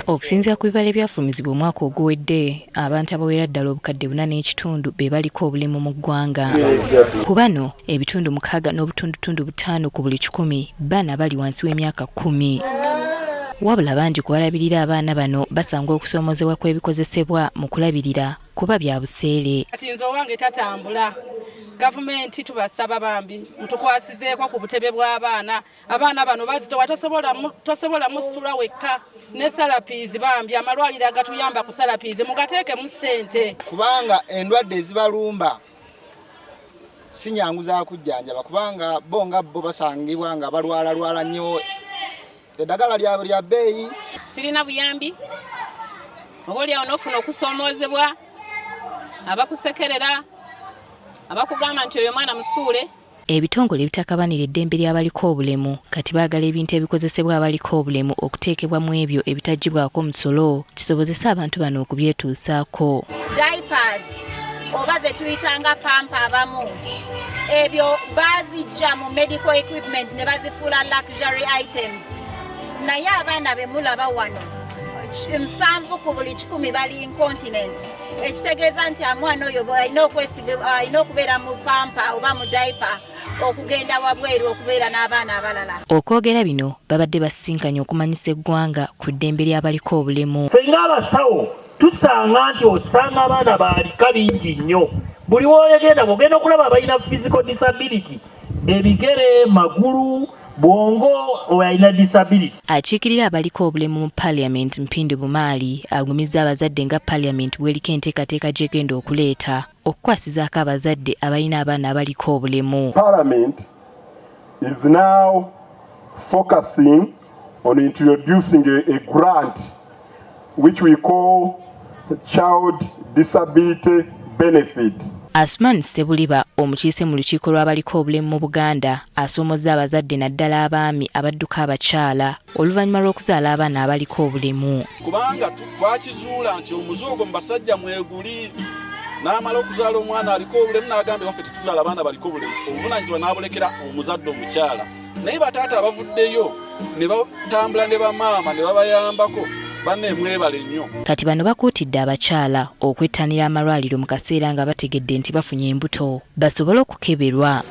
Okusinziira ku bibalo ebyafulumizibwa omwaka oguwedde, abantu abawera ddala 4,500 be baliko obulemu mu ggwanga. Ku bano, 6.5 ku buli 100 baana bali wansi w'emyaka 10. Wabula bangi ku balabirira abaana bano basanga okusoomoozebwa kw'ebikozesebwa mu kulabirira kuba bya buseere. Kati nze owange tatambula. Gavumenti tubasaba bambi mutukwasizeeko ku butebe bw'abaana. Abaana bano bazitowa, tosobola musitula wekka, ne therapies bambi, amalwaliro agatuyamba ku therapies mugateekemu ssente. Kubanga endwadde ezibalumba si nyangu za kujjanjaba, kubanga bo nga bo basangibwa nga balwalalwala nnyo, eddagala lyabwe lya bbeeyi. Sirina buyambi, oba oliawo n'ofuna okusoomoozebwa, abakusekerera, abakugamba nti oyo mwana musuule. Ebitongole ebitakabanira eddembe ly'abaliko obulemu kati baagala ebintu ebikozesebwa abaliko obulemu okuteekebwa mu ebyo ebitaggyibwako musolo kisobozese abantu bano okubyetuusaako. Diapers oba ze tuyitanga pamper, abamu ebyo baazijja mu medical equipment ne bazifuula luxury items, naye abaana be mulaba wano, 70 ku buli 100 bali incontinent, ekitegeeza nti omwana oyo alina okubeera mu pamper oba mu diaper okugenda wabweru okubeera n'abaana abalala. Okwogera bino babadde basisinkanye okumanyisa eggwanga ku ddembe ly'abaliko obulemu. Ffe ng'abasawo tusanga nti osanga abaana baalika bingi nnyo. Buli woogenda ng'ogenda okulaba abalina physical disability, ebigere, magulu, bwongo, oyo alina disability. Akiikirira abaliko obulemu mu Parliament, Mpindi Bumaali, agumizza abazadde nga Parliament bw'eriko enteekateeka gy'egenda okuleeta okukwasizaako abazadde abalina abaana abaliko obulemu. Parliament is now focusing on introducing a grant which we call Child Disability Benefit. Asuman Ssebuliba, omukiise mu lukiiko lw'abaliko obulemu mu Buganda, asoomozza abazadde naddala abaami abadduka abakyala oluvannyuma lw'okuzaala abaana abaliko obulemu. Kubanga twakizuula nti omuze ogwo mu basajja mweguli, n'amala okuzaala omwana aliko obulemu n'agamba, "Waffe tetuzaala abaana baliko obulemu." Obuvunaanyizibwa n'abulekera omuzadde omukyala. Naye bataata abavuddeyo ne batambula ne bamaama ne babayambako, banne mwebale nnyo. Kati bano bakuutidde abakyala okwettanira amalwaliro mu kaseera nga bategedde nti bafunye embuto basobole okukeberwa.